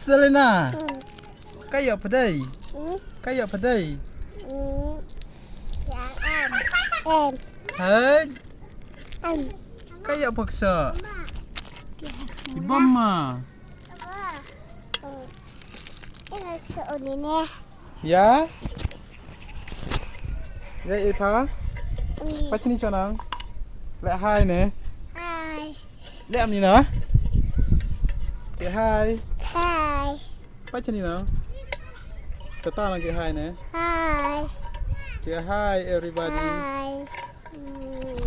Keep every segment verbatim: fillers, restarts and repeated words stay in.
Selena. Ka ïa pdei. Hmm? Ka ïa pdei. Hmm. Ya, em. Em. Hai. Em. Ka ïa paksa. Ibama. Em. Em, so ni ne. Ya. Ya, Ipha. Hmm. Pachini chonang. Le hai ne. Hai. Le amni na. Ke hai. Hai. Pachani na. Kata lang ke hi ne. Hi. Ke hi everybody. Hi. Hmm.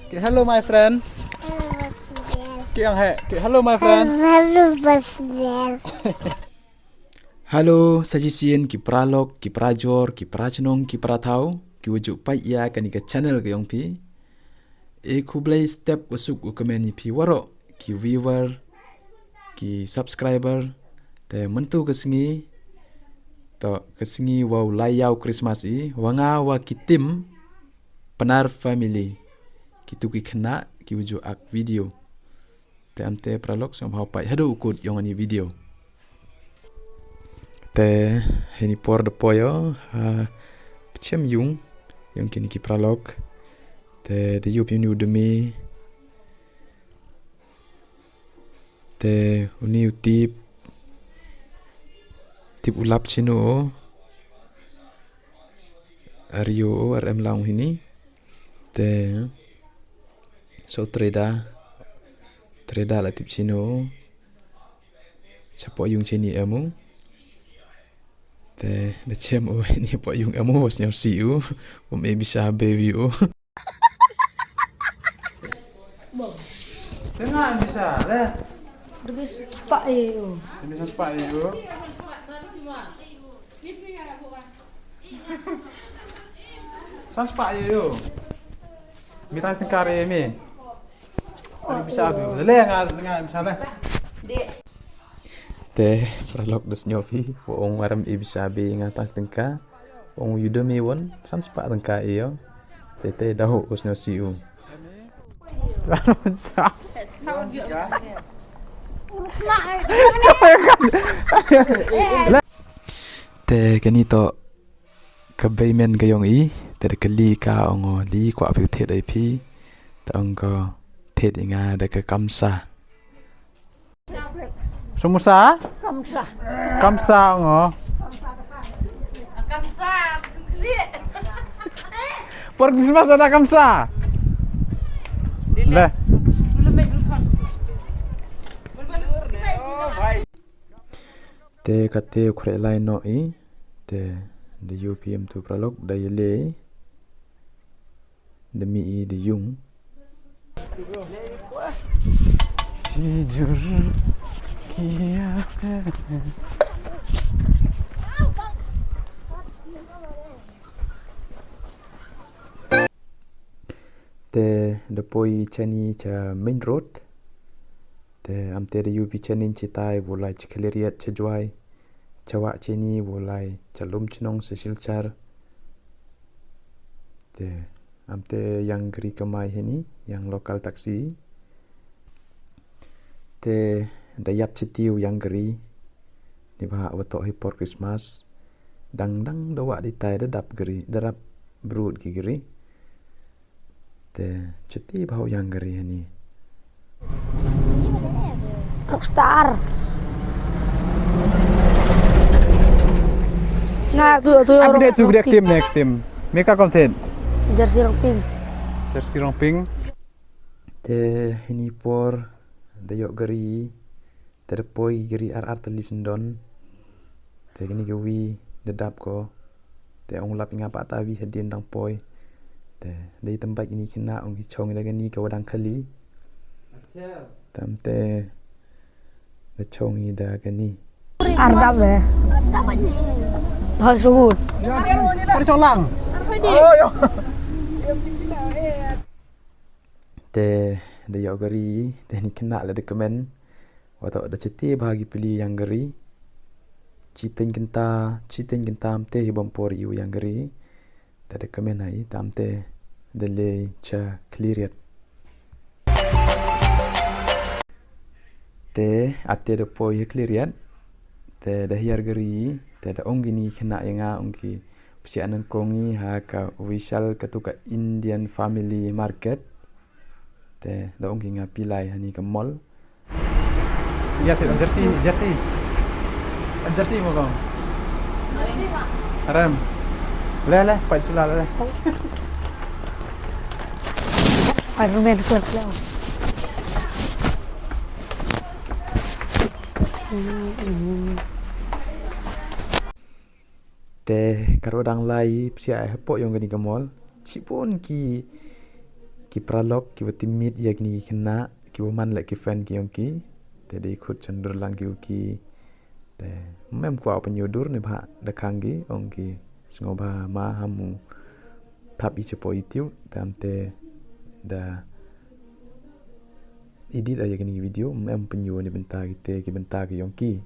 Ke hello my friend. Hello, Basdel. Ke ang he. Ke hello my friend. Hello, Basdel. Hello, sa shisien ki paralok, ki parajor, ki parachnong, ki parathaw, ki wa ju peit ïa kani ka channel ka jong phi. E khublei step wa suk u kmen ïa phi waroh, ki viewer, ki subscriber, te mynta ka sngi, to ka sngi wa u lai ïaw Christmas i, wa nga wa ki team Pnar family, kitu ki khynnah, ki wa ju ak video. Te amte paralok sngewbha peit haduh u kut yong ani video. Te hini por da poi o, ha, pchem yung, yong kini ki paralok. Te da yup uni u demi. Te uni u tip. Tip u lap chino o. Ario o, ar em lang hini. Te so treda. Treda la tip chino. Sa po yung chini emu. Te da chem u ni po yung emu was nyau si u. Um e bisa baby u. Tengah bisa le. Demi sepak e u. Demi sepak e u. San spah ïa u. Mi tang sengkar ïa mi. Ari bisa bi. Le nga nga bisa le. Te paralok da sngew phi, wa ong waram i bisa bi nga tang sengkar. Ong u demi won san spah tengkar ïa u. Te te da u sngew si u. San spah. Te kani to ka bei men ka yong i, te da ka li ka ong o li kwah phi u thied ai phi, te ong ko thied i nga da ka kamsa. Samosa? Kamsa. Kamsa ong o. Kamsa. Por Christmas da kamsa. Le. Te kate u khreh lai noh i, te da ïoh phi em tu paralok, da ïaleh, da mih i da ïung. Sijur kia. Te da poi chani cha main road. Te amte da ïoh phi chanin chitai, bu lai cha Khliehriat cha Jowai, cha Wahcheni, bu lai cha Lumchnong cha Silchar. Te amte ïang gari kamai hini, ïang local taxi. Te da ïap chiti u ïang gari. Ni ba wa toh hi por Christmas. Dang dang da wah di tai da dap gari, da rap brut ki gari. Te chiti bha u ïang gari hani. Rockstar. Nga tu tu. Aku deh tu gede tim next tim. Meka konten. Jersey Rongping. Jersey Rongping. Te hini por da ïoh gari. Te da poi gari ar ar tylli syndon. Te kini ka wi da dap ko. Te ong lap nga pat ta wi hadien dang poi. Te dei tymbai kini kina ong ki chong da kani ka wadang khali. Tam te da chong i da kani. Ar dap le. Hoi sugut. Ar chong lang. Oh yo. Te da ïoh gari te ni kina le da kmen. Wa toh da chiti bha ki pli ïang gari. Chiteng kynta, chiteng kynta amte hi bam por ïu ïang gari. Te da kmen ai tamte da lei cha Khliehriat. Te ate da poi ha Khliehriat. Te da hiar gari, te da ong kini ki khynnah ïa nga, ong ki, psiah nang kong i ha ka Vishal, katu ka Indian Family Market. Te da ong ki nga pylai hani ka mall. Ïa te jersey, jersey. Jersey mo kong. Rem. Le le, pai sula le. Spider-Man club le. Te ka ruh dang lai psiah hapoh ïong kani ka mall. Shibun ki, ki paralok kiwa tipmit ïa kini ki khynnah kiwa man leh ki fan ki ïong ki. Te dei khut chan dur lang ki u ki. Te mem kwah u pynïoh dur ne bha da khang ki ong ki. Sngewbha ma ham u thap i chapoh YouTube tam te da edit ïa kini ki video mem pynïoh ne bynta ki te ki bynta ki ïong ki.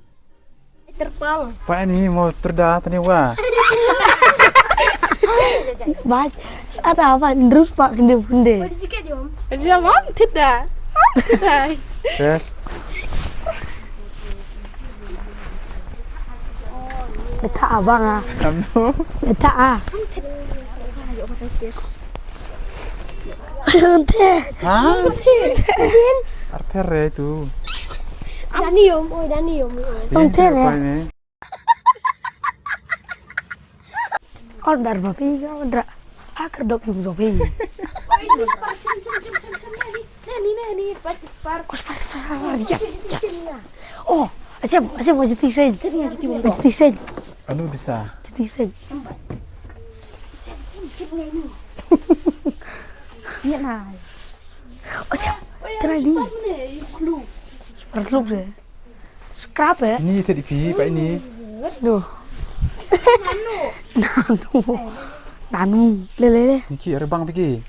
Terpal. Pa ini mo terda tani wa. Baj, ada apa? Terus pak kende bunde. Aja mam tidak. Tidak. Yes. Letak abang ah. Kamu. Letak ah. Ante. Ha? Arpher re tu. Danium, oi Danium. Ante Ante re. Order babi ga order. Akar dok yung babi. Oi, ni par chim chim chim chim chim ni. Ni ni ni, pat spar. Oh, spar spar. Yes, yes. Oh, achem achem, juti sen. Juti sen. Anu bisa. Juti sen. Achem achem, sip ni ni. Ni na. Achem. Try ni. Spar klub re. Scrap eh? Ni te di pi pa ini. No. Nanu. Nanu. Le le le. Ni ki rebang pigi.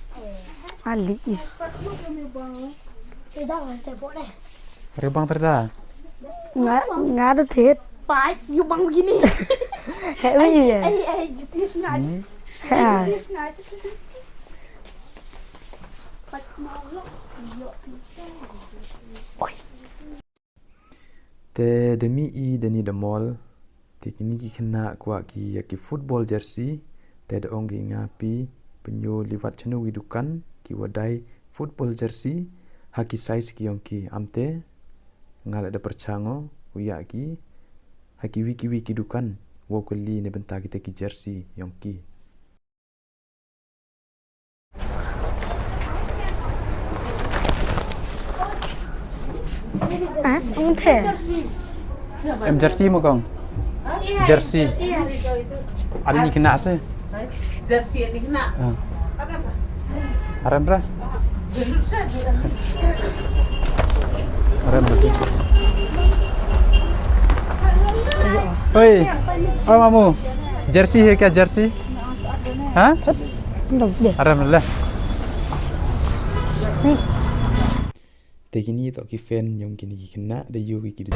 Ali is. Rebang terda. Nga nga da thet. Pai, yu bang begini. He me ye. Ai ai, juti snai. Ha. Juti snai. Pai, mau lo. Oi. Te da mih i da ni da mall, te kini ki khynnah kwah ki ïa ki football jersey, te da ong ki nga phi pynïoh liwat chano ki dukan ki wa dei football jersey ha ki size ki ïong ki, amte nga la da pyrchang o u ïa ki ha ki wi ki wi ki dukan wow kylli ne bynta kita ki jersey ïong ki. Ah, ong the. Em jersey mo kong. Jersey. Ada ni kena se. Jersey ni kena. Ah. Arem bra. Arem bra. Oi. Oh mamu. Jersey hai kya jersey? Ha? Aram le. Te kini toh ki fan ïong kini ki khynnah da ïoh ki ki.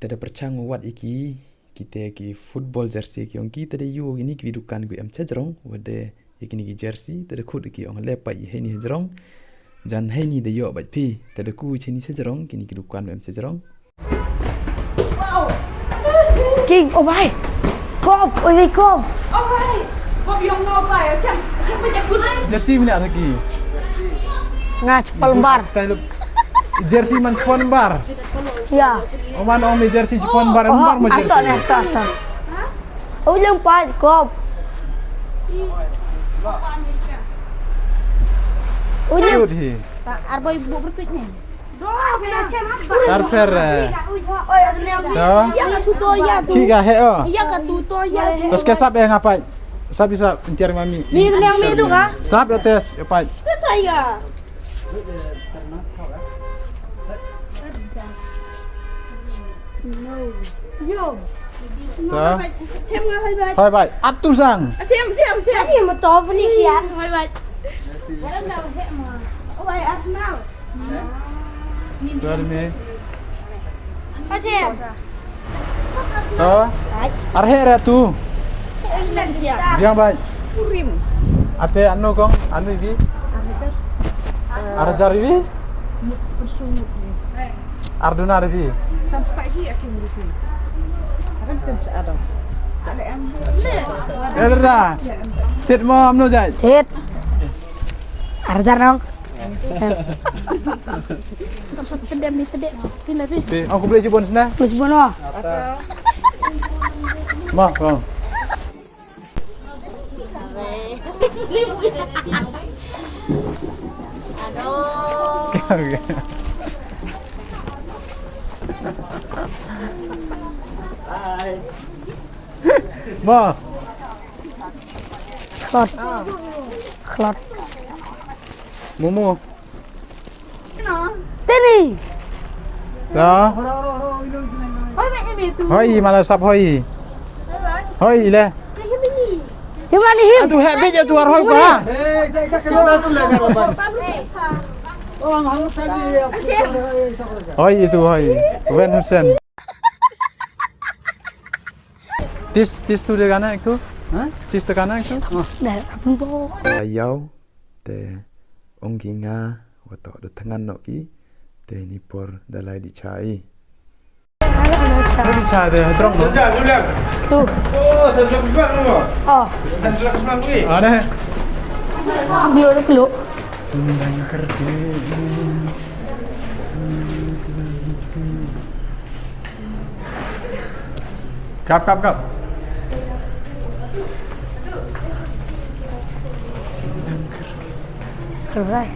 Te da pyrchang wat ïa ki, kita ki football jersey ki ïong ki, te da ïoh kini ki dukan ki em chajrong, wat de ïa kini ki jersey, te da khut ki ong le pat ïa heini hajrong. Jan heini da ïoh bad phi, te da ku heini chajrong, kini ki dukan em chajrong. King, oh bai. Kop, oi bai kop. Oh bai. Kop ïong no bai. Acham, acham banyak gunai. Jersey mini ada ki. Nga chapal bar. Jersey man chapal bar. Ya. Oh man ong me jersey chapal bar, bar mo jersey. Ato ne, ato, ato. Oh yang pai kop. Oh yang. Arboy bu bertuit ni. Arpher. Ki ka heh o. Tos ke sap eh nga pai. Sap i sap intiar mami. Mi ni yang mi du ka? Sap ya tes ya pai. Yo. Ta. Hoi bai. Atu sang. Chem chem chem. Ani ma to puni kian. Hoi bai. Hoi bai Arsenal. Tuan me. Achem. To. Arhe re tu. Diang bai. Kurim. Ate anu kong, anu ibi. Arjar ibi. Bersumut ni. Arduna da phi. San spah hi akin rupi. Aram kan sa adam. Eh, da. Tit mo amno jai. Tit. Arjar dong. Tedem ni tedem. Pila phi? Phi, aku beli jibon sini. Beli jibon mo. Ma, ma. Ma. Khlot. Khlot. Momo. Tini. Ya. Hoi, mala sap hoi. Hoi le. Himani him. Atu he beja tu ar hoi pa. Hoi itu hoi. Wen Hussein. Tis, tis tu dia gana itu? Hah? Tis tu gana itu? Dah, apa? Ayau. Te ong ki nga, wa toh da thngan noh ki. Te ni por da lai di chai. Lai di chai de, drong noh. Tu. Oh. Ada. Ambil dulu. Tendang kerja. Kap, kap, kap. Alright.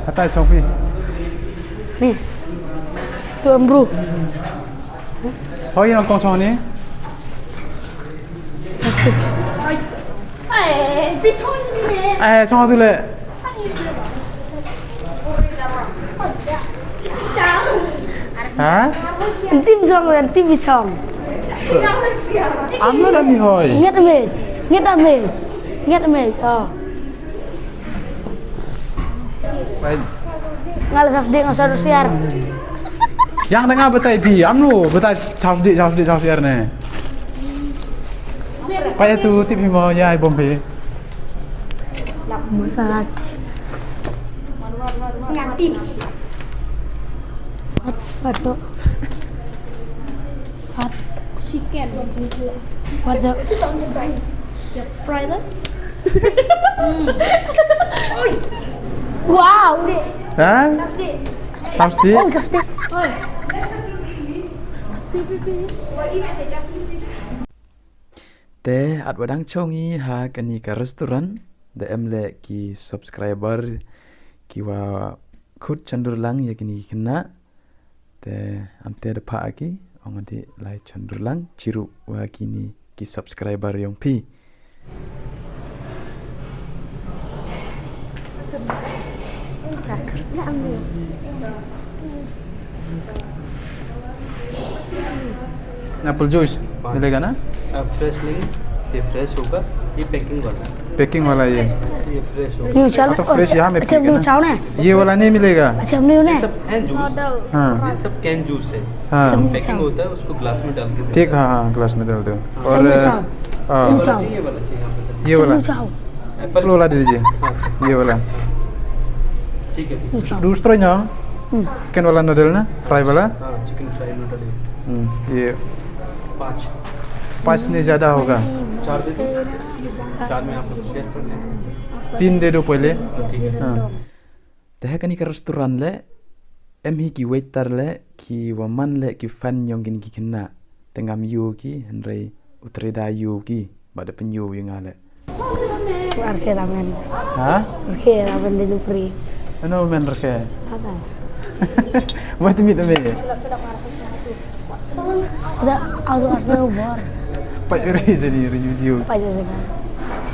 Atai chong phi. Ni. Tu em bro. Hoi nang kong chong ni. Ai, pi chong ni. Ai, chong tu le. Ha? Tim song wer, tim song. Amlo da mi hoi. Nget me. Nget me. Nget me. Oh. Baik. Ngal saf ding asal siar. Yang dengar betai di amlo betai saf di saf di saf siar ne. Paya tu tip himo ya ai bom phi. Massage. Ngantin. What? What? What? Chicken. What's up? Fry rice? Wow. Ha? Chopstick. Oh, chopstick. Oi. Te, at wa dang chong i ha kani ka restaurant, da em le ki subscriber, ki wa khut chandur lang ya kini ki khynnah. Te, am te da pha ki, ong di lai chandur lang, chiru wa kini ki subscriber yong phi. Apple juice मिलेगा ना? फ्रेश नहीं, ये फ्रेश होगा, ये पैकिंग वाला है। पैकिंग वाला ये। ये फ्रेश होगा। न्यू चाल, हाँ, तो फ्रेश यहाँ में अच्छा, पिएगा न्यू ना? चाव ना? ये वाला नहीं मिलेगा? अच्छा, न्यू ना? ये सब है जूस। हाँ। ये सब कैन जूस है। हाँ। सब पैकिंग होता है, उसको ग्लास में डाल के देते हैं। ठीक, हाँ, हाँ, ग्लास में डाल दो। हाँ। और, सब न्यू चाव। हाँ। न्यू चाव। ये वाला चाहिए, ये वाला चाहिए, यहाँ पे। ये वाला। सब न्यू चाव। एप्पल वाला दे दीजिए। हाँ। ये वाला। ठीक है। Dua stroi nya. Hmm. Chicken wala noodle na, fry wala. हाँ, चिकन फ्राई नूडल है। Hmm, ये। पाँच। पाँच नहीं ज्यादा होगा। चार दे दो। चार में आप लोग शेयर कर लें। तीन दे दो पहले। हाँ, ठीक है। हाँ। Te ha kani ka restaurant le, em hi ki waiter le, ki wa man le, ki fan yong kini ki khynnah. Te ngam ïoh ki, hynrei u trei da ïoh ki, ba da pynïoh ïa nga le. Ar ke ramen. Ha? Ar ke ramen delivery. Ano men ar ke? Apa? Wat mit me. Da, aku asal bor. Pat ri jadi ri video. Pat ri.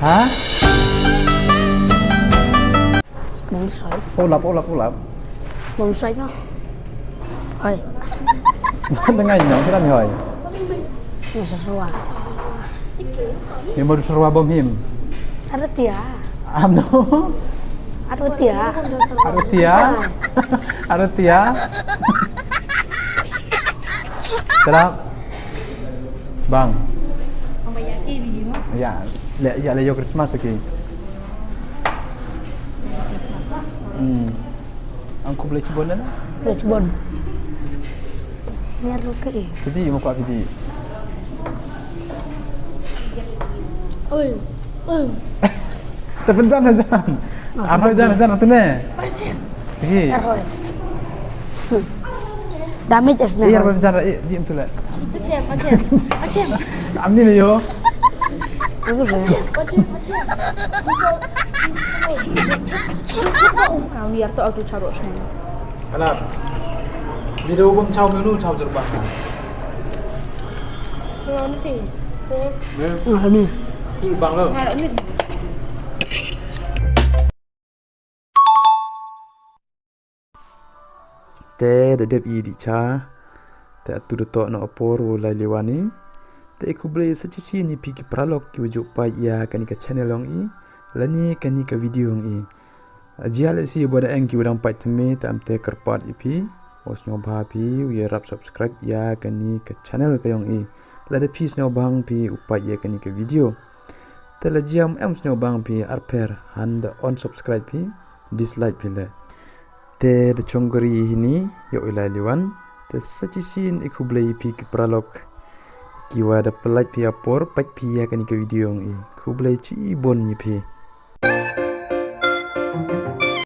Ha? Bonsai. Ulap, ulap, ulap. Bonsai no. Hai. Dengan nyong kita mi hoi. Ni sesuai. Ni baru seruah bom him. Ada tia. Amno. Ada tia. Ada tia. Ada tia. Sedap. Bang. Ya, le ya le yo Christmas lagi. Hmm. Ang kublai si bonan. Respond. Ngar lo ke. Phi dih, mo kwah phi dih. Oi. Oi. Te pynjan hajan. Ar hajan, hajan tu ne. Pynjan. Phi. Damage es na. Ïa, pynjan, eh, dih em tu le. Pynjan, pynjan. Pynjan. Am ni ne yo. Pynjan, pynjan. Am ni ar to auto charo sne. Alar. Video bym chaw menu chaw jerbang. Ngam ti. Ngam ni. Jerbang lo. Te da dep i dih cha. Te atu da toh noh apor u lai liwan i. Te i khublei sa shisien ïa phi ki paralok ki wa ju peit ïa kani ka channel yong i. Lane kani ka video yong i. Jia lehse ba da eng ki wa dang peit thymme, te am te kyrpad ïa phi, u sngewbha phi u ïarap subscribe ïa kani ka channel ka yong i. Lada phi sngewbha phi u peit ïa kani ka video. Te la jia em sngewbha phi arpher han da unsubscribe phi, dislike phi le. Te da chong kari hini ïa u lai liwan. Te sa shisien i khublei ïa phi ki paralok ki wa da peit phi apor, peit phi ïa kani ka video yong i. Khublei chibun ïa phi.